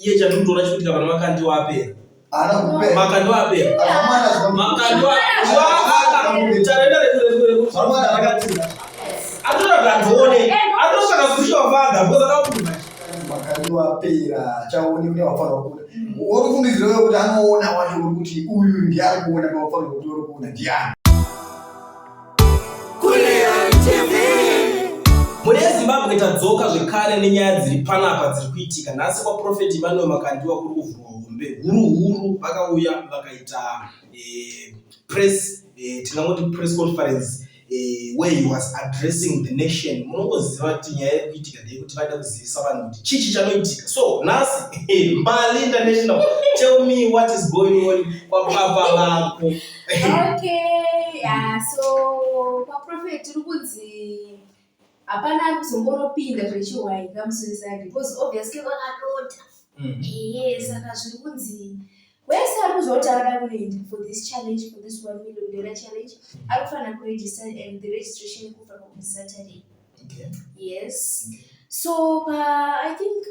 Iye chandikutoona chikuitika pana Makandiwa apera. Makandiwa apera. Makandiwa tarenda atoda kuti andione. Atosvaka spiritual father because ada kumunhu. Makandiwa apera achaone kune wafanira kuona. Uri kufungidzira kuti anoona wacho uri kuti uyu ndiye ari kuona pawafanira kuti uri kuona ndiani. Mhuri yeZimbabwe tadzoka zvekare nenyaya dziri panapa dziri kuitika nhasi kwaProphet Emmanuel Makandiwa kuri kuvhurwa hombe huru huru vakauya vakaita eh, press eh, tingangoti press conference eh, where he was addressing the nation munongoziva kuti nyaya iri kuitika ndeyekuti vaida kuzivisa vanhu kuti chii chichanoitika so nhasi Mbali International tell me what is going on kwapapa vako. Okay, yeah, so kwaProphet tiri kunzi hapana ari kuzombonopinda zvechihwai kamusuicide because obviously vakadota. Ehe, saka zviri kunzi wese ari kuzwa kuti arikuda kunoenda for this challenge, for this $1 million challenge, ari kufanira kuregister and the registration iri kuvhurwa on Saturday. Yes. So I think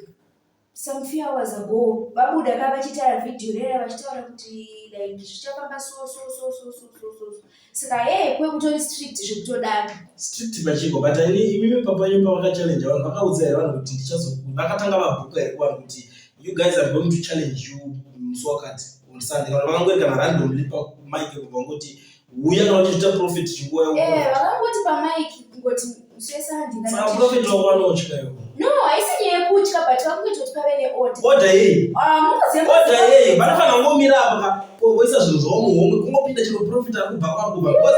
some few hours ago vabuda ka vachitaura vhidhiyo rera vachitaura kuti like zvichafamba so so so so so so so so. Saka yeye kwekutori strict zvekutodaro. Strict pachiko but ini imimi papa nyumba vakachallenge vanhu vakaudza here vanhu kuti ndichazo vakatanga vabhuka here kuvanhu kuti you guys are going to challenge you musi wakati on Sunday kana vakangori kana randomly pamic vangoti uya kana uchiita prophet chinguva Eh, vakangoti pamic kungoti musi weSunday kana saka prophet wako anotya iwo. No, haisi nyaya yekutya but vakungoita kuti pave neorder. Order yei? Ah, munoziva Order yei? Vanofanira kungomira apa ka voisa zvinhu zvavo muhomwe kungopinda chero prophet ari kubva kwakubva because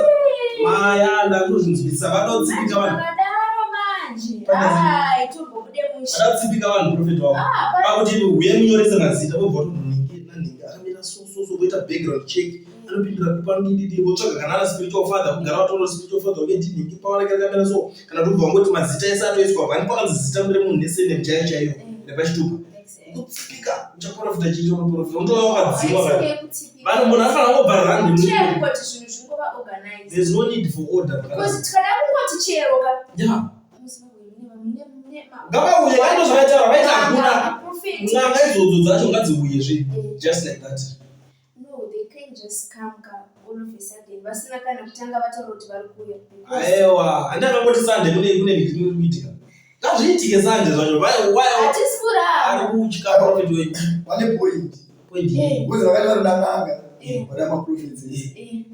maya ndakuzvinzwisisa vanotsipika vanhu. Vakadaro manje. Ai, tombobude mushe. Vanotsipika vanhu prophet wavo. Ah, Pakuti huye munyorese mazita vobva vatonhingi nanhingi akamira so so so voita background check anopindura kupanididi votsvaga kana ana spiritual father kugara vatora spiritual father wake ndinhingi pavanenge rakamira so kana kuti ubva vangoti mazita ese atoiswa vani pakanzi zita remunhu nesurname chaiyo chaiyo repachitupa kutsipika uchaprofita chii chaunoprofita unotova wakadziwa Haisi vanhu nyaya yekutsipika. vanhu munhu anofanira kungobva random Try kungoti zvinhu zvingova organized. there's no need for order Because tikada kungoti chero ka yeah muZimbabwe mune ngavauye kaito zvavaitaura vaita hakuna maprofeti. N'anga idzodzo dzacho ngadziuye zve just like that. No, they can't just come ka all of a sudden vasina kana kutanga vataura kuti vari kuuya. Because Aiwa, handi akangoti Sunday kune miti iri kuitika. Ngazviitike Sunday zvacho. Why hatisi kuramba. ari kutya prophet wenyu? Vane point. Point iyi. Because vakati vanoda n'anga, vanoda maprophets ese.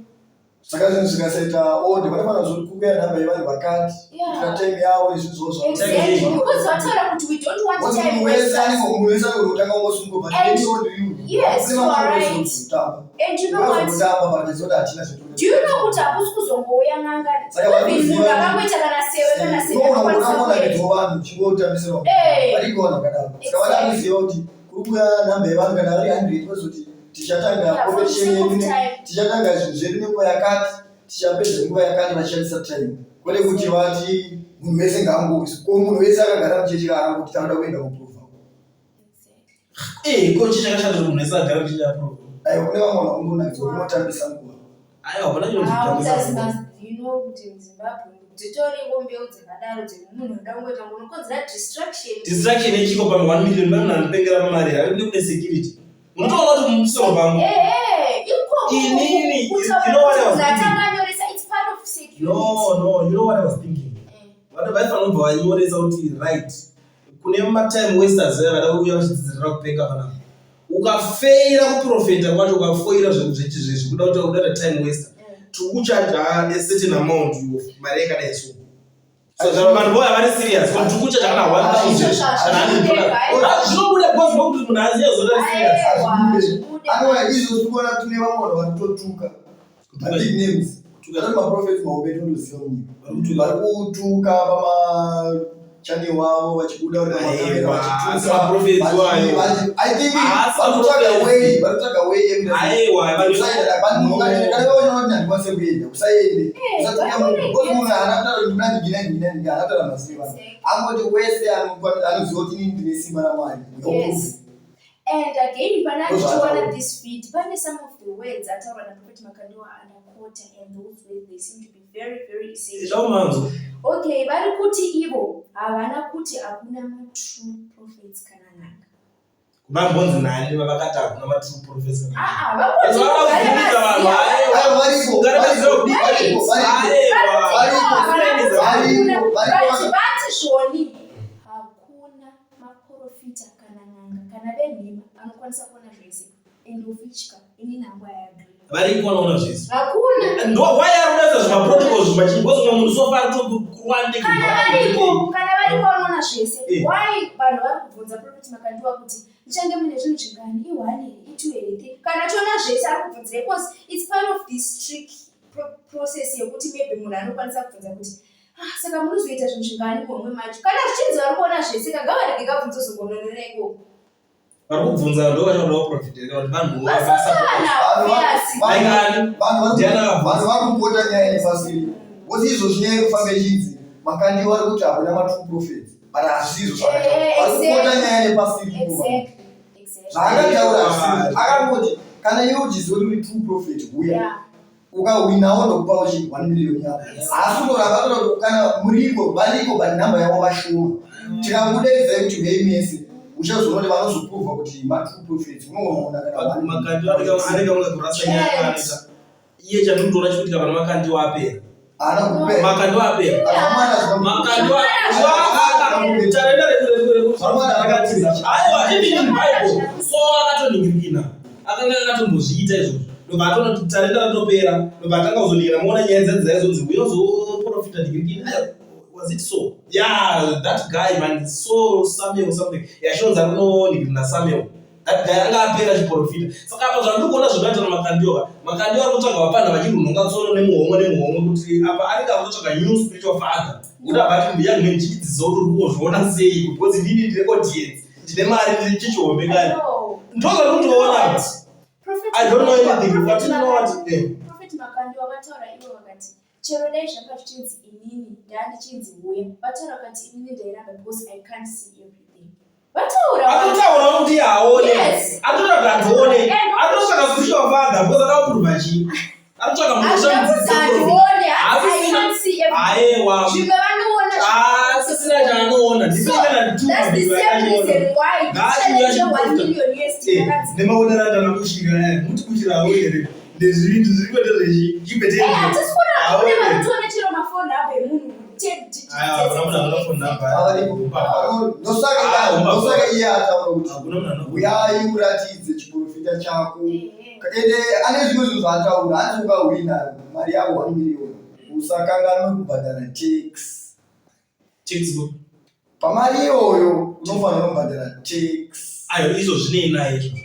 Saka zvinhu zvikasaita order, vanofanira kukuya nhamba yevanhu vakati, kuitira time yavo izvi zvozvo. Exactly. Because vataura kuti we don't want Because time munhu wese wasters. anenge munhu wese anenge kutanga ungosungwa but And- any order you. Yes, Kune you vamwe are right. vanozotamba. And you know what? Vanozotamba but it's not hatina zvekuita. Do you know kuti hakusi kuzongouya n'anga? Saka Even vanoziva- munhu akangoita kana sewe kana sewe Unoona anokwanisa unoona kuenda. kuedza vanhu uchingotambisira vanhu. Variko vanhu vakadaro. Saka Exactly. vanoziva kuti kuri kuuya nhamba yevanhu kana vari 100 vozoti tichatanga Yeah, for the competition sake of yedu time. tichatanga zvinhu zvedu nenguva yakati tichapedza nguva yakati vachishandisa time kwete kuti vati munhu wese ngaangoisi ko munhu wese akagara muchechi kaangoti tanoda kuenda kuprova. Eh, ko chii chakashata kuti munhu wese agara muchechi aprova? Aiwa, kune vamwe vanhu vanongonakidza unotambisa nguva. Aiwa, hapana chinonzi Ah, kutambisa nguva. You know kuti muZimbabwe dzitoriwo mbeu dzakadaro dzemunhu anoda kungoita unokonzera distraction. Distraction yechiko pano 1 million vanhu vanopengera pamari hari kune security. Unotoona kuti musoro pangu. Ehe, ikoko Inini, you kutaura know what I kuti was thinking? munhu atanganyoresa, it's part of security. No, you know what I was thinking. Vanhu vaifanira kubva vanyoresa kuti right kune matime wasters vaya vada kuuya vachidzidzirira kupenga panapa. Ukafeira kuprofeta kwacho ukafoira zvekuda kuti uda kuita time waster. Tiri kuchaja a certain amount of mari yakadai so. So vanhu voya vari serious kuti tiri kuchaja kana 1000 kana $100. Zvinobuda because ndokuti munhu aziye zvoda serious. Aiwa, zvibude. Anova izvo tiri kuona tine vamwe vanhu vari kutotuka mabig names vari maprofets mahombe tondoziva munyika vari kutuka pamachannel wavo vachibuda vari pamakamera Aiwa, vachituka. asi maprophets wayo. I think Asi vari kutsvaga maprophets. way vari kutsvaga way yekuti Aiwa, vanhu usaenda kana vaona kuti handikwanise kuenda usaende usatuka munhu because munhu haana kutaura kuti ndina ndina ndina ndina haana kutaura mazita evanhu angoti wese anoziva kuti inini ndine simba raMwari. Yes. And again, pana Ndozvaataura. ndichiona this feed, pane some of the words ataurwa naProphet Makandiwa andaquota and those words they seem to be very very essential. Zvaumanzwa. Okay, vari kuti ivo havana kuti hakuna matrue prophets kana n'anga. Vambonzi nani vavakati hakuna matrue prophets kana Ah, ah, Vanhu vamboti vavakuvhunza vanhu aiwa. Aiwa, variko, Ungari variko, vaziva kudii? variko, variko. Aiwa. Variko, variko, variko. Vati zvoni hakuna maprofita kana n'anga kana venhema anokwanisa kuona zvese and of which ka inini hangu I agree. Variko vanoona zvese. Hakuna. Ndo why ari kudaidza zvimaprotocols zvimachinji because umwe munhu so far tokurwande Kana variko, kana variko vanoona zvese. Eh. Why vanhu vari kubvunza Prophet Makandiwa kuti muchange mune zvinhu zvingani i1 here i2 here 3 kana achiona zvese ari kubvunzira because it's part of this trick process yekuti maybe munhu anokwanisa kubvunza kuti ah, saka munozoita zvinhu zvingani muhomwe macho kana zvichinzi vari kuona zvese ka ngavarege kabvunzo zongononera ikoko Vari kubvunza ndo vachakuda kuprofita kana kuti vanhu vasatana obvious Vaingani? Vanhu Ndiani akabvunza? vanhu vari kupota nyaya nepasiri kuti izvozvi nyaya iri kufamba ichinzi Makandiwa ari kuti hakuna matrue prophets but hazvisizvo zvakataura. Eh, Vari kupota exactly. nyaya nepasiri exactly exactly zvaakataura hazvisizvo akangoti kana iwe uchiziva kuti uri true prophet huya yeah ukahwinawo ndokupawo chi 1 million yako asi unoramba toda kuti kana muriko variko but nhamba yavo vashoma tikakudaidzai kuti huyai mese uchazoona kuti vanozoprova kuti matrue prophets unoona kana 1 million. Makandiwa anenge anenge kurasa nyaya kwaanoita. Iye chandinotoona chikuitika pana Makandiwa apera. Haana kupera. Makandiwa apera. Hazvamwana Makandiwa tarenda reku aiwa even in Bible so akatoningirikina akanga akatombozviita izvozvo ndobva atoona kuti tarenda ratopera ndobva atanga kuzoningira moona nyaya dzadzi dzaizonzi uyozoprofita ningirikina aiwa was it so yeah that guy man so Samuel something yashonzi akunoningirina Samuel that guy anga apera chiprofita saka apa zvandiri kuona zvinoita naMakandiwa Makandiwa ari kutsvaga vapana vachirunhonga tsono nemuhomwe nemuhomwe kuti apa anenge ari kutsvaga new spiritual father kuti abva ati young man chichidzidzisa kuti uri kuzviona sei because ndini ndine audience ndine mari ndine chichihombe kani No. ndozvari kutoona Prophet I don't know anything, Prophet but you know what? Makandiwa- Eh. Prophet Makandiwa vataura ivo vakati chero dai zvanga zvichinzi inini ndandichinzi uya vataura vakati inini ndairamba because I can't see everything vataura atotaura kuti haaone Yes. atotaura kuti hatione And- atotsvaga spiritual father because ada kuprova chii atotsvaga munhu Hazvina kunzi handione, hanzi I Hazvisina- can't see everything. aiwa Zvimwe vanoona asisina chaanoona So, that's the same reason why this challenge ye1 million USD yakanzi nemaonero atanakushira muti kushirawo here ndezvinhu zviriko ndezvechi Eh, hatisi kuona kune vanotoona chero mafoni abo emunhu 10 digits. Variko. Ndosaka Ah, ndosaka iye ataura kuti uyai uratidze chiprofita chako ende ane zvimwe zvinhu zvaataura hanzi ukahwina mari yako 1 million usakanganwe kubhadhara tax pamari iyoyo unofanira kubhadhara tax ayo izvo zvinei naye izvozvo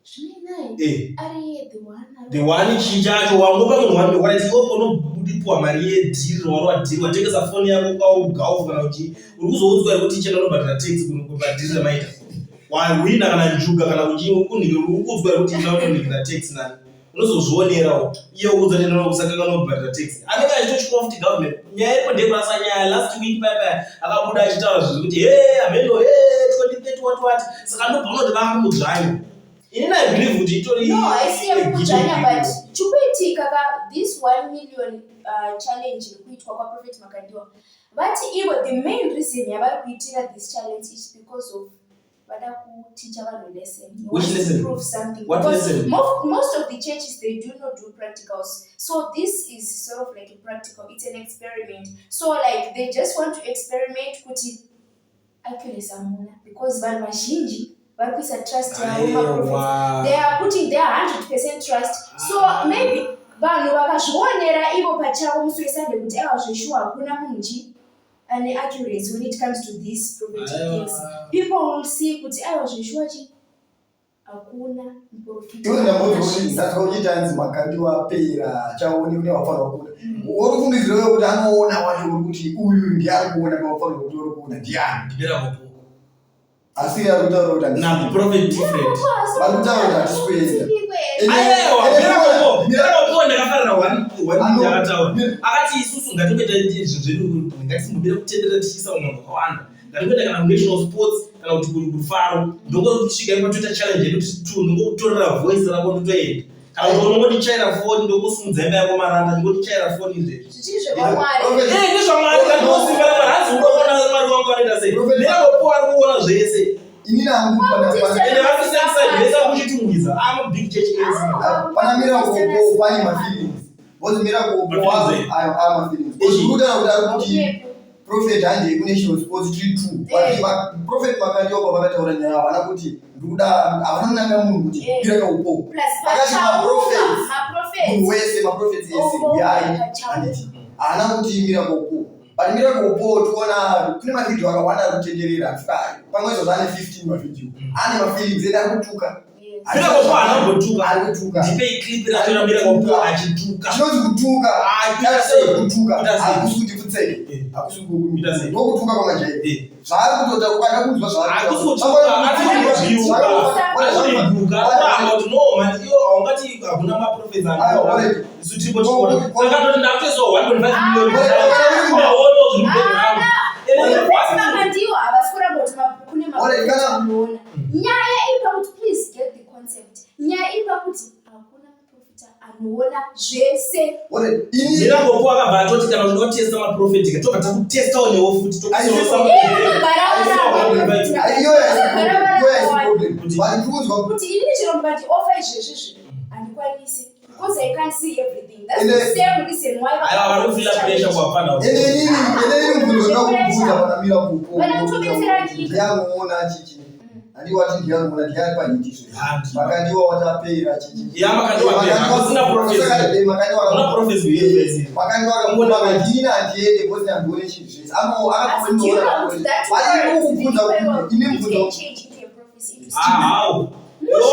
Zvinei naye? Eh. Ari iye the one ari- the one chii chacho wangopa munhu one wallet iwe unobudipiwa mari yedhiri rauri wadhiri watengesa foni yako kwaugaufu kana kuti uri kuzoudzwa here kuti ichenda unobhadhara tax kumadhiri ramaita wahwina kana njuga kana kuchii uri kuudzwa here kuti enda unonhingira tax nani unozozvionerawo iye ukuudza kuti enda usakanga unobhadhara tax anenge achitotywa futi government nyaya iripo ndeyekurasa nyaya last week paya paya akabuda achitaura zvinhu kuti he ameno he 2030 what what saka ndobva unoti vakumudzvanya inini I believe kuti itori No, haisi yekudzvanya but chikuitika ka this 1 million challenge iri kuitwa kwaProphet Makandiwa vati ivo the main reason yavari kuitira this challenge is because of vada kuticha vanhu lesson. They Which want to lesson? prove something. What Because lesson? most of the churches, they do not do practicals. So this is sort of like a practical, it's an experiment. So like they just want to experiment kuti accuracy hamuna because vanhu vazhinji vari kuisa trust yavo mumaprophets. They are putting their 100% trust. So maybe vanhu vakazvionera ivo pachavo musi weSunday kuti aiwa zveshuwa hakuna munhu chi ane accuracy when it comes to these prophetic things. People will see kuti aiwa zveshuwa chi hakuna muprofita. Iwe ndamboti kuti ndatwa uchiti hanzi Makandiwa apera achaoni kune vafanirwa kuona uri kufungidzira kuti anoona wacho uri kuti uyu ndiye ari kuona pavafanirwa kuti uri kuona ndiani Ndipera asi iye ari kutaura kuti na prophet different. Vari kutaura kuti hatisi kuenda. Aiwa, Miracle ndakafarira one Ano- yakataura akati isusu ngatingoita zvinhu zvedu ngatisimbobira kutenderera tichiisa vamwe vanhu vakawanda ngatingoita kana kunational sports kana kuti kurufaro ndongosvika ipa toita challenge yedu kuti tu ndongokutorera voice rako ndotoenda kana kuti unongondichaira foni ndokusumudza imba yako maranda ndingotichaira foni izvezvi Zvichiri zvepamwari. Eh, ndezvamwari kandinosimba ramwari hanzi unoona mwari wangu anoita sei Prophet- Miracle Paul ari kuona zvese. Inini hangu Ende vari kuside vese vari kuchitungwiza. I'm a big church ese. Pana Miracle Paul pane mafeelings. Because Miracle Paul Mafeelings ayo ayo mafeelings. Because uri kutaura kuti ari kuti prophet handei kunational sports tiri two. But prophet Makandiwa pavakataura nyaya havana kuti ndikuda, havana kunanga munhu kuti Miracle Paul. Akati maprophets, munhu wese, maprophets ese uyai, handiti. Haana kuti Miracle Paul. But Miracle Paul tiona kune mavhidhiyo akawanda ari kutenderera, pamwe izvozvo ane 15 mavhidhiyo. Ane mafeelings ende ari kutuka. Miracle Paul haana kumbotuka. Ari kutuka. Ndipei clip racho raMiracle Paul achituka. Chinonzi kutuka. Ah, kuita sei? Kutuka. Kuita sei? Hakusi kuti pfutseke. Hakusi Kuita sei? Ndokutuka kwamajairi. Zvaari kutoita ukada kunzwa zvaari Hakusi kutaura. kutuka, ari kurebuka. Zvakafanana- Ari kurebuka. Ari kuramba kuti no man, iyo haungati hakuna maprophets Aiwa, anotaura. alright. Isu tiripo tichiona. Akatoti ndakutoiswa 1.5 million. Alright. Maono zviri mberi rangu. And then Makandiwa havasi kuramba kuti kune Alright, maprofita anoona. Nyaya iri pakuti, please get the concept, nyaya iri pakuti hakuna muprofita anoona zvese. Alright, ini Miracle Paul akabva atoti kana uchida kutesta maprofeti ka tobva takutestawo newo futi tokusosa. Iye vanogara varamba maprofita. Ai, iyoyo haisi problem, iyoyo haisi problem. Kuti- But ndiri kunzwa Kuti inini chero mukati ofa izvezvizvi handikwanisi because I can't see everything. That's the same reason why Aiwa, vari kufila pressure kuwapfana. Ende inini mubvunzo ndoda kubvunza pana Miracle Paul. Vana kutobetsera nyika. Ndianoona chichi. Handi wati ndianoona, ndiani panyiti izvozvo. Handi. Makandiwa watapera chichi. Ya, Makandiwa apera. Hakusina prophecy. Makandiwa Hakuna prophecy yeupesi. Makandiwa akamubvunza akati, "Ini handiende because handione chinhu zvese." Asi do you know kuti that Ari word kukubvunza kuti ini it mubvunzo can change into a prophecy, into Ah, how?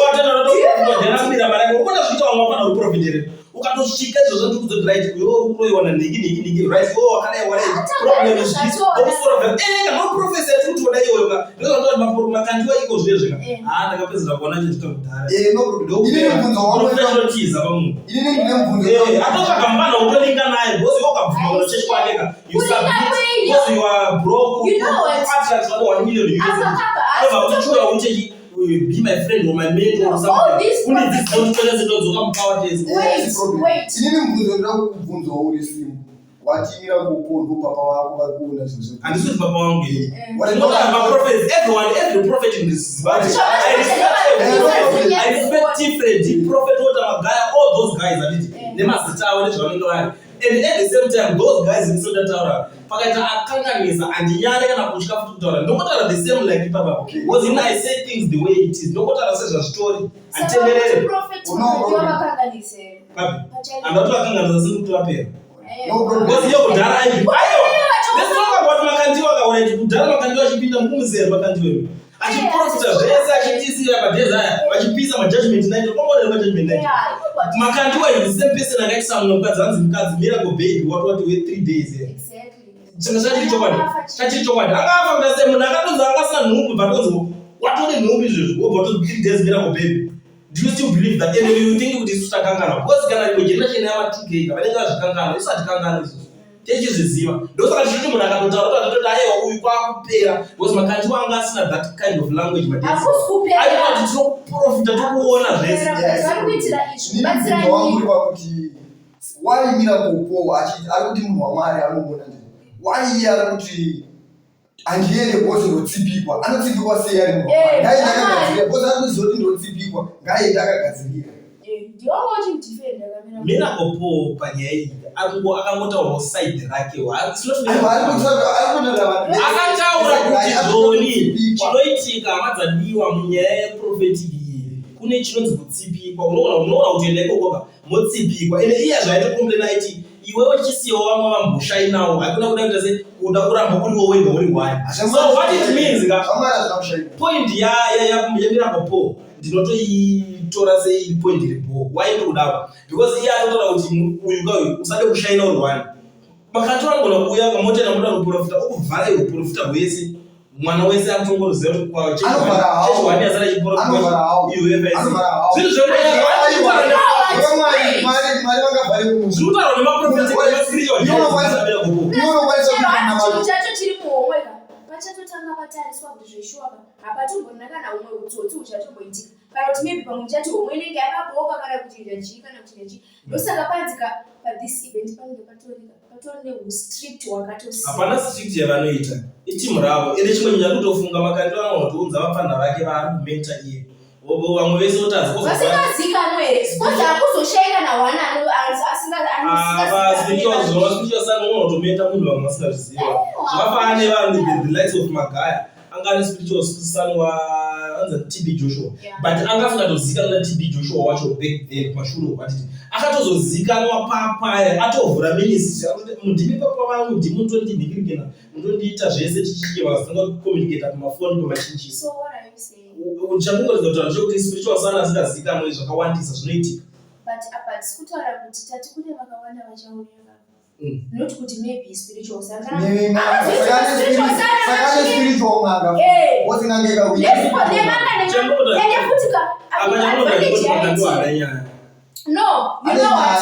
Watenda mari yako ukona zviita vamwe vafana kuprofit here ukatosvika izvozvo ndikudzoti right, iwe uri kuroiwa nanhingi nhingi nhingi, right, iwe wakadai wakadai, problem is this, okusora kana prophecy yatiri kutoda iyoyo ka ndozvatoa Makandiwa iko zvezve ka. Ah, ndakapedzera kuona chezvita kudhara. No problem. Inini mubvunzo wangu Professional tiza pamunhu. Inini ndine mubvunzo. Atotsvaga mufana wotolinga naye because iwe ukabvuma kuno chechi kwake ka, you Kulinga submit kwenyu. because you are broke. You know what? Attract 1 million US. Apa kapa, Anobva kuti chiuya uchechi, be my friend or my mentor or All something. these Unidzidzisa kuti toita setodzoka mupower tese. Wait, Yes, problem. wait. Inini mubvunzo ndoda kukubvunzawo uri simu. Wati Miracle Paul ndo papa vako vari kuona zvinhu zvese. Handisi kuti papa wangu ini. What Ndinotaura maprophets, everyone, every prophet in this Zimbabwe. I respect everyone. I respect T. Freddy, Prophet Walter Magaya, all those guys handiti nemazita avo nezvavanenge vari. And at the same time, those guys ndisodataura pakaita akanganisa handinyare kana kutya futi kutaura, ndongotaura the same like ipapa because in I say things the way it is, ndongotaura sezvazvitori, handitenderere. Prophet No Makandiwa problem. vakanganise. Papi? Pachaita. Handati vakanganisa siri kuti vapera. No problem. Because iyo kudhara aibi, aiwa, let's talk about Makandiwa kaona kuti kudhara Makandiwa achipinda mukumusero, Makandiwa iwe achiprofita zvese achitisira padhezi aya vachipisa majudgment night, ukamboona majudgment night? Yeah, you know what? Makandiwa is the same person akaitisa mumwe mukadzi anzi mukadzi miracle baby what we 3 days here. Exactly. Changa chachiri chokwadi, chachiri chokwadi angafa kuda sei munhu akatonzi angasina nhumbu, but onzi watone nhumbu izvezvi, wobva watonzi 3 days miracle baby. Do you still believe that? And you think kuti isu takanganwa? Because kana imwe generation yama 2K ka vanenge vazvikanganwa, isu hatikanganwa isusu, techizviziva. Ndosaka tichiti munhu akatotaura kuti atototi aiwa uyu kwakupera because Makandiwa anga asina that kind of language madesi. Hakusi kupera. Aiwa, kuti tinoprofita tokuona zvese. Yes. Vari kuitira izvi Inini kubatsira mubvunzo wangu uri nyika. pakuti why Miracle Paul achiti ari kuti munhu waMwari anoona ndini, why iye ari kuti handiende because ndotsipikwa? Anotsipikwa sei ari munhu waMwari? Ngaaende akagadzirira because ari kuziva kuti ndotsipikwa, ngaaende akagadzirira. Ndiwanga uchimudefenda kamira. Miracle Paul panyaya iyi akangotaurawo side rake. It's not Aiwa, ari kutaura vanhu vese. Akataura kuti Ari zvoni kutsipikwa. chinoitika, hama dzadiwa, munyaya yeprophetic iyi kune chinonzi kutsipikwa. Unoona kuti enda ikokoka motsipikwa. Ende iye zvaitocomplaina aiti iwewe chisiyawo vamwe vamboshainawo, hakuna kuda kuita se kuda kuramba uriwo wega uri one. So what it means ka, ZvaMwari hazvina kushaina. Point yaMiracle Paul ndinotoitora sei point iripo. Why ndikudaro? Because iye anotaura kuti uyu ka uyu usade kushaina uri one. Makati vanogona kuuya kamotenda muda kuprofita okuvhara iwe uprofita hwese, mwana wese akutongoroziva kuti kwa Anovhara hawo. chechi one yasara Anovhara ichiprofita hawo. iwe. Anovhara hawo. Zvinhu zvekuti Aiwa, Mwari vangavhare munhu. zviri kutaurwa nemaprofita nemaspiritual Iwe unokwanisa Chero kuita hanzi chinhu chacho chiri muhomwe ka. Pachatotanga patariswa kuti zveshuwa pa hapatomborina kana humwe utsotsi huchatomboitika kana kuti maybe pamwe muchati homwe inenge yakabooka kana kuchinja chii kana kuchinja chii. Ndosaka panzi ka pathis event panenge patorika patori nehustrict hwakatosiya. Hapana strict yavanoita iteam ravo ende chimwe chinhu chandikutofunga Makandiwa anotounza vapfanha vake vaari kumenta iye vamwe vese votadza vasingazikanwe here kozi hakuzoshaika na one asingaspiritual munhu vamwe vasingazviziva zvakafanana nevanhu the likes of Magaya anga ane spiritual son wa anzi TB Joshua but anga asingatozikanwa na TB Joshua wacho back then kumashure uko atiti akatozozikanwa papaya atovhura ministry akutoti mundimi papa vangu ndimi mutondinhingirikena mutondiita zvese chichiye vakazotanga kucommunicata pamafoni pamachinjisi. So what are you saying? Changungoridza kutaura ndechekuti spiritual son asingazikanwe zvakawandisa zvinoitika. But apa tisi kutaura kuti tati kune vakawanda vachauya vava. Not kuti maybe spiritual son. Kana Saka ane spiritual n'anga. Eh. Wose n'anga ikauya. Therefore, nen'anga nen'anga. Ende futi ka Apa advantage changungoridza yaiti. kuti nyaya. No, you know what?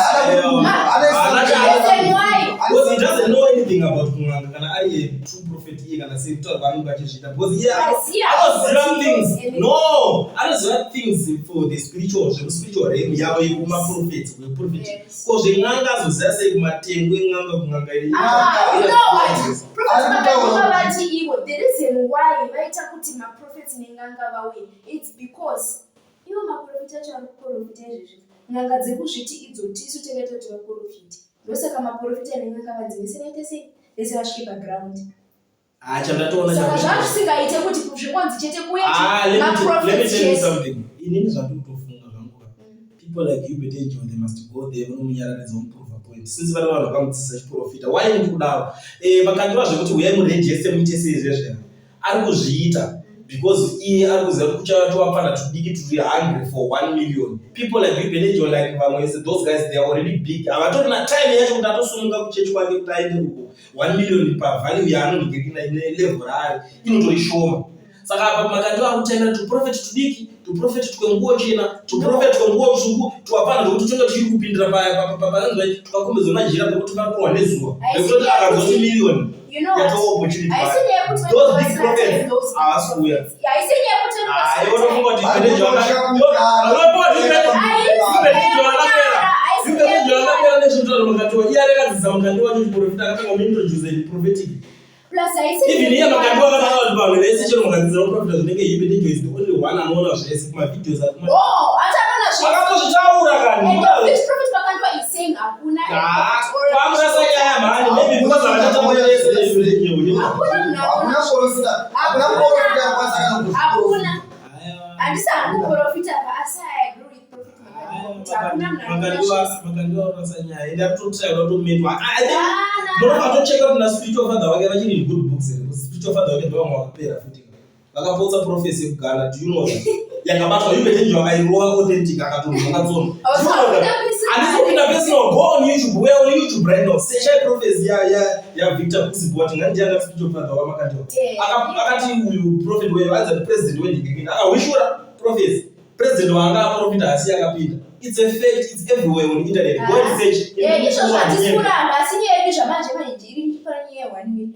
Reason why Because he doesn't know anything about kun'anga kana ari a true prophet iye kana sei kutaura kwaanenge achizviita because iye Aziya anoziva things and- no anoziva things for the spiritual zvekuspiritual realm yavo yekumaprofets kuprofet Yes. ko zven'anga azoziva sei kumatengo en'anga kun'anga iri Ah, you know what? Prophet Ari kutaura Makandiwa kuti- vati ivo the reason why vaita kuti maprophets nen'anga vauye it's because ivo maprofita acho ari kuprofita izvezvi n'anga dziri kuzviti idzo tisu takaita kuti vaprofite ndosaka maprofita nen'anga vanzi vese vaite sei vese vasvike paground Ah, chandatoona saka chandatoona. zvazvisingaite kuti zvingonzi chete kuuye Ah, let me let me maprophets tell you chete something. Inini zvandikutofunga zvangu. People like you Betejo, they must go there vanomunyaradza vomuprova point. Since vari vanhu vakamudzidzisa chiprofita. Why ndiri kudaro? Eh, vakandiwa zvekuti huyai muregister muite sei zvezve. Ari kuzviita because iye ari kuziva kuti kuchatova pana tudiki turi hungry for 1 million. People like you Betejo, like vamwe vese, those guys they are already big. Havatorina time yacho kuti atosumuka kuchechi kwake kuti aende uko. 1 million pavalue yaanonhingirikina nelevel raari inotori shoma. Saka apa Makandiwa akutenda tuprofeti tudiki tuprofeti twenguo chena tuprofeti twenguo tsvuku twapana zvekuti tinenge tichiri kupindira panonzwa tukakombedzwa majira pekuti pari kurwa nezuva Haisi nekuti akazoti million You know what? yatova opportunity Haisi paari. nyaya yekuti Those vanenge big vasina prophets time, those big havasi kuuya. prophets. Haisi nyaya yekuti vanenge Ah, vasina iwe time. unofunga kuti Betejo unofunga kuti Betejo akapera Haisi nyaya Betejo yekunyara. akapera nezvinotaura Makandiwa iye akadzidza Makandiwa wacho chiprofita akatanga kumuintroduce prophetic Plus haisi even iye nyaya Makandiwa yekunyara. akataura kuti vanhu vese chero mukadzidza kuprofita zvinenge iye Betejo is the only one anoona zvese kumavideos ari kuma Oh, hata anoona zvese. akatozvitaura kani And of which Prophet Makandiwa is saying hakuna a prophet or a Pakurasa nyaya mhani maybe because havachatambura vese nezviro Hakuna munhu Hakuna anoona. profita, hakuna profita anokwanisa kana kuzviprofita. Hakuna. Handisi hangu kuprofita apa asi I agree with Prophet Makandiwa kuti hakuna munhu anoona zvese. Makandiwa kurasa nyaya ende akutotsaya kuda kutomentwa I think Hapana. munobva tocheka kuti naspiritual father wake vachiri in good books here because spiritual father wake ndovamwe vakapera futi vakapotsa prophecy yekuGhana do you know that yakabatwa Ubetenjo akairova authentic akatorwa katsono Oh, so hakuna personal. handisi kupinda personal go on YouTube we are on YouTube right now sechai prophecy yaVictor Kusipo wati ngani ndianga spiritual father waMakandiwa Yeah. Akati uyu prophet weyo anzi ati president wendingirikini akahwishura prophecy president waanga aprofita asi akapinda. It's a fact, it's everywhere on internet, go and search. Eh, izvozvo hatisi kuramba asi nyaya yedu zvamanje manje iri pane nyaya ye1 million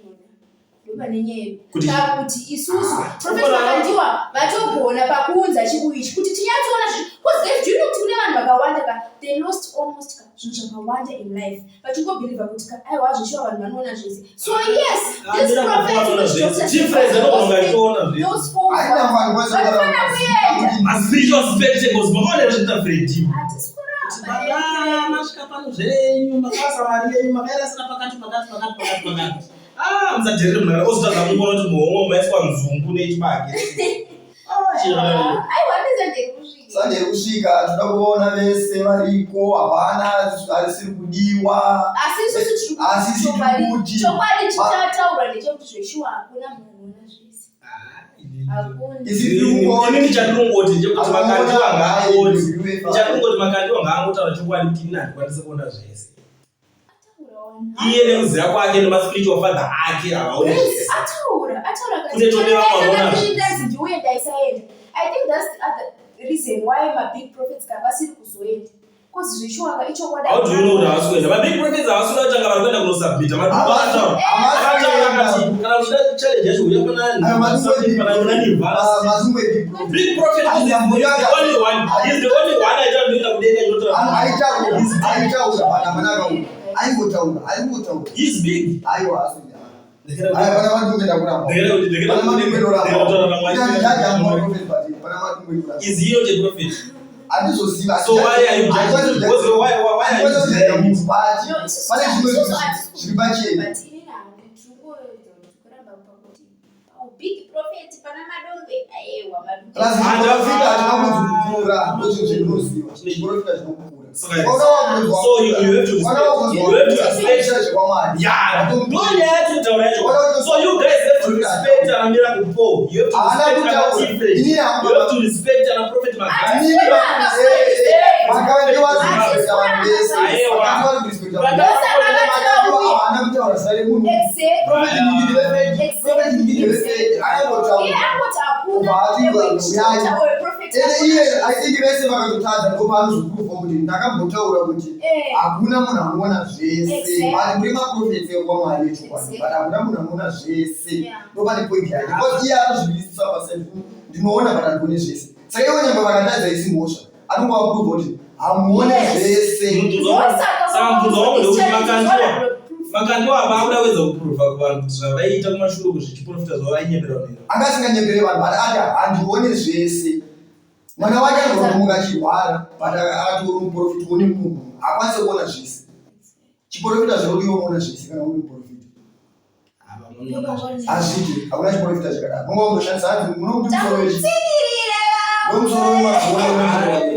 ndopane nyaya yedu Kuti- pakuti isusu Ah, Prophet tokona- Makandiwa vatogona pakuunza chibuyu ichi kuti tinyatsoona zvinhu because guys do you know kuti kune vanhu vakawanda ka they lost almost ka zvinhu zvakawanda in life vachingobhilivha kuti ka aiwa zveshuwa vanhu vanoona zvese so yes Ah, this ndira prophet kuona which zvese. Dr. Difference anogona achiona zvese. those four Haina vanhu vose Vanofana kuenda. Maspiritual spectacles makaona zvinoita Freddy. Hatisi kuramba. Baba masvika pano zvenyu makasa mari yenyu makairasira pakati pakati pakati pakati pakati. Ah, musadherere munhu ozotadza kungoona kuti muhomwe maiswa nzungu nechibage. Ah, chiro. Aiwa ndizenderi kusvika. Sunday kusvika toda kuona vese variko hapana arisiri kudiwa Asi isusu tiri Asi kuti tiri chokwadi kuti- chokwadi chichataurwa ndechekuti zveshuwa hakuna munhu anoona zvese. Hakuna. Isi tiri kungoti- Inini chandinongoti ndechekuti Makandiwa ngaangoti. UEFA. Chandinongoti Makandiwa ngaangotaura chokwadi kuti ini handikwanisi kuona zvese. Ataura wani. Iye nekuziva kwake nemaspiritual father ake havaoni Yes, zvese. ataura ataura akati, Kune tone vamwe vanoona "Ndakati ndanzi ndiuye ndaisaenda." I think that's the other reason why mabig prophets ka vasiri kuzoenda. Cause zveshuwa ichokwadi. How do you know kuti havasi kuenda? Mabig prophets havasi kuda kutanga vari kuenda kunosubmita. Havasi- havasi kuenda. Kana uchida challenge yacho uya Ayo, pana madungwe pana big- una Ah, Nivara. madungwe big prophet. Big prophet is the only one. He's the only one aita ndoenda kudenga inotora. Aitaura, aitaura, but hapana akaura. Aingotaura, aingotaura. He's big. Aiwa, asi. Aya, pana madungwe ndakuramba. Ndekera kuti ndekera Pana madungwe ndoramba. ndekera kutaura namwari. Ina ndijaji angu maprophet, but pana madungwe ndoramba. Is he not a prophet? Handizoziva. So why are you judging? Because why are you denying it? No, isusu- Pane zvimwe isusu zvinhu hatisi zviri pachena. But inini hangu tiri kuramba pakuti oh, big prophet pana madongwe ayewa madongwe. Plus chiprofita hachina kunzi kukura, ndozvinhu zvendinoziva. Chiprofita chinokura. Saka- So you have to respect. You have to respect. zvekwamwari. Yeah, ndo nyaya yatinotaura yacho. So you guys have to respect ana Miracle Paul. You have to Haana respect ana kutaura. Tiffany. Inini You hangu- have to respect ana Prophet Magaya. Inini vakange varikurespekta vanhu vese. Aiwa. Vakange varikurespekta vanhu But- vese. Vakange havana kutaura zita remunhu. Exactly. Prophet Ndingidi vefeki. Prophet Ndingidi vefeki. Aingotaura. Iye angoti hakuna Kubva ati witch or a prophet. Ende iye I think vese vakatotadza ndopaanozoprova kuti ndakambotaura kuti Eh. hakuna munhu anoona zvese Exactly. but muri maprofeti ekwamwari echokwadi Exactly. but hakuna munhu anoona zvese Yeah. ndopane point yake because iye anozvimisisa paself ndinoona but handioni zvese saka ivo nyangwe vakatadza isi mhosva anongovaprova kuti hamuone Yes. zvese Ndosaka Saka mubvunzo wangu ndekuti challenge makandiwa is makandiwa apa akuda kuedza kuprova kuvanhu kuti zvavaiita kumashure uku zvichiprofita zvavainyepera vanhu anga asinganyepere vanhu but ati handione zvese mwana wake anozoromuka achirwara but atori muprofiti one munhu haakwanisi kuona zvese chiprofita zvinodiwa unoona zvese kana uri muprofiti hazviti hakuna chiprofita chakadaro unonga undoshandisa hanzi munokuti musoro wechi Takutsikirira ndomusoro wemagona.